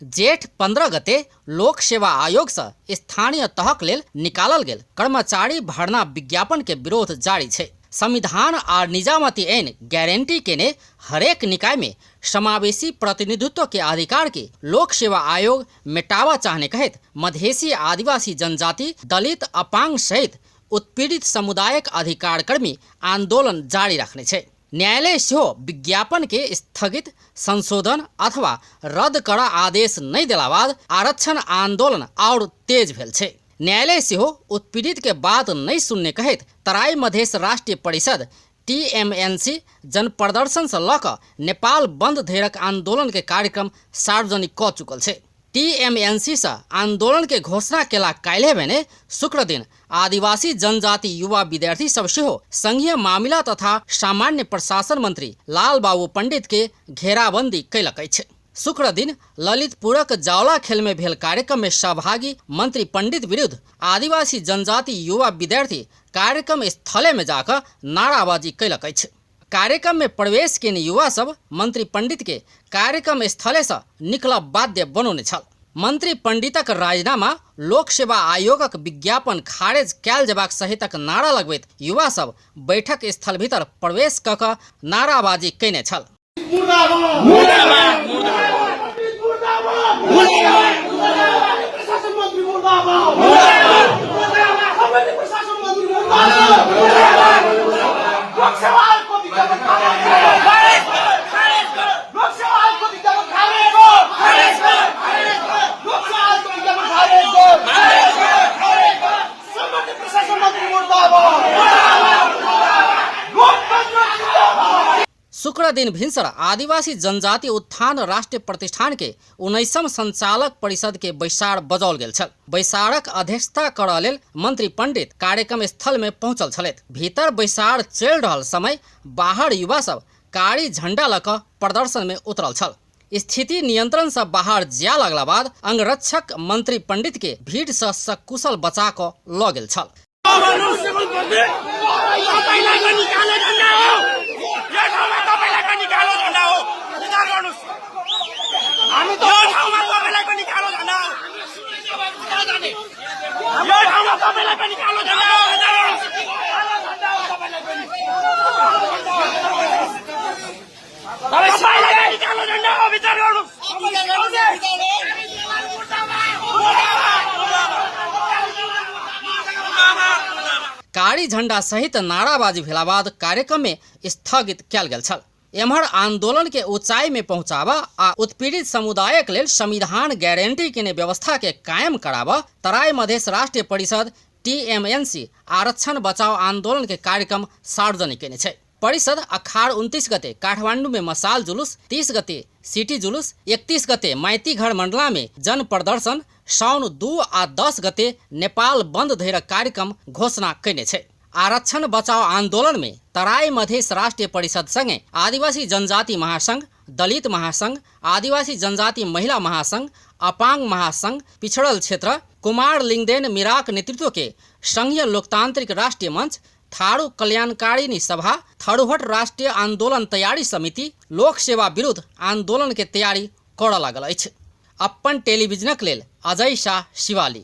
जेठ 15 गते लोक सेवा आयोग सँ स्थानीय तहक लेल निकालल गेल कर्मचारी भर्ना विज्ञापन के विरोध जारी छै। संविधान आ निजामती ऐन गारंटी केने हरेक निकाय में समावेशी प्रतिनिधित्व के अधिकार के लोक सेवा आयोग मेटाबऽ चाहने कहैत मधेसी, आदिवासी जनजाति, दलित, अपांग सहित उत्पीड़ित समुदायक अधिकारकर्मी आंदोलन जारी रखने छै। न्यायालय सेहो विज्ञापन के स्थगित, संशोधन अथवा रद्द करऽ आदेश नहि देला बाद आरक्षण आंदोलन आओर तेज भेल छै। न्यायालय सेहो उत्पीड़ित के बात नहि सुनने कहैत तराई मधेश राष्ट्रीय परिषद टीएमएनसी जनप्रदर्शन सँ लऽ कऽ नेपाल बंद धरिक आंदोलन के कार्यक्रम सार्वजनिक कऽ चुकल छै। टीएमएनसी सँ आंदोलन के घोषणा केला काल्हि भेने शुक्रदिन आदिवासी जनजाति युवा विद्यार्थी सब सेहो संघीय मामिला तथा सामान्य प्रशासन मंत्री लाल बाबू पंडित के घेराबंदी कयलक अछि। शुक्र दिन ललितपुरक जावला खेल में भेल कार्यक्रम में सहभागी मंत्री पंडित विरुद्ध आदिवासी जनजाति युवा विद्यार्थी कार्यक्रम स्थले में जाकर नाराबाजी कयलक अछि। कार्यक्रम में प्रवेश केने युवा सब मंत्री पंडित के कार्यक्रम स्थले से निकलब बाध्य बनौने छल। मंत्री पंडितक राजीनामा, लोक सेवा आयोगक विज्ञापन खारिज कयल जेबाक सहितक नारा लगबैत युवा सब बैठक स्थल भीतर प्रवेश क क नाराबाजी कयने छल। मुर्दाबाद मुर्दाबाद मुर्दाबाद मुर्दाबाद प्रशासन मंत्री मुर्दाबाद मुर्दाबाद मुर्दाबाद प्रशासन मंत्री मुर्दाबाद मुर्दाबाद लोक सेवा आयोगको विज्ञापन खारेज कर, लोक सेवा आयोगको विज्ञापन खारेज कर, लोक सेवा आयोगको विज्ञापन खारेज कर, सामान्य प्रशासन मन्त्री मुर्दाबाद, लोकतन्त्र जिन्दाबाद। शुक्र दिन भिनसर आदिवासी जनजाति उत्थान राष्ट्रीय प्रतिष्ठान के 19म संचालक परिषद के बैसार बजौल गेल छल। बैसारक अध्यक्षता करऽ लेल मंत्री पंडित कार्यक्रम स्थल में पहुंचल छलथि। भीतर बैसार चलि रहल समय बाहर युवा सब कारी झंडा लऽ कऽ प्रदर्शन में उतरल छल। स्थिति नियंत्रण सँ बाहर जाय लगला बाद अंगरक्षक मंत्री पंडित के भीड़ सँ सकुशल बचा कऽ लऽ गेल छल। कारी झंडा सहित नाराबाजी भेला बाद कार्यक्रम में स्थगित कयल गेल छल। एम्हर आंदोलन के ऊंचाई में पहुंचाबऽ आ उत्पीड़ित समुदायक लेल संविधान गारंटी केने व्यवस्था के कायम कराबऽ तराई मधेश राष्ट्रीय परिषद टीएमएनसी आरक्षण बचाओ आंदोलन के कार्यक्रम सार्वजनिक केने छै। परिषद अखाड़ 29 गते काठमांडू में मसाल जुलूस, 30 गते सिटी जुलूस, 31 गते माइतीघर मंडला में जन प्रदर्शन, साउन 2 आ 10 गते नेपाल बंद धरिक कार्यक्रम घोषणा कयने छै। आरक्षण बचाओ आंदोलन में तराई मधेश राष्ट्रीय परिषद संगे आदिवासी जनजाति महासंघ, दलित महासंघ, आदिवासी जनजाति महिला महासंघ, अपांग महासंघ, पिछड़ल क्षेत्र, कुमार लिंगदेन मीराक नेतृत्व के संघीय लोकतांत्रिक राष्ट्रीय मंच, थारू कल्याणकारिणी सभा, थरुहट राष्ट्रीय आंदोलन तैयारी समिति लोक सेवा विरुद्ध आंदोलन के तैयारी करऽ लागल अछि। अप्पन टेलीविजनक लेल अजय शाह, शिवाली।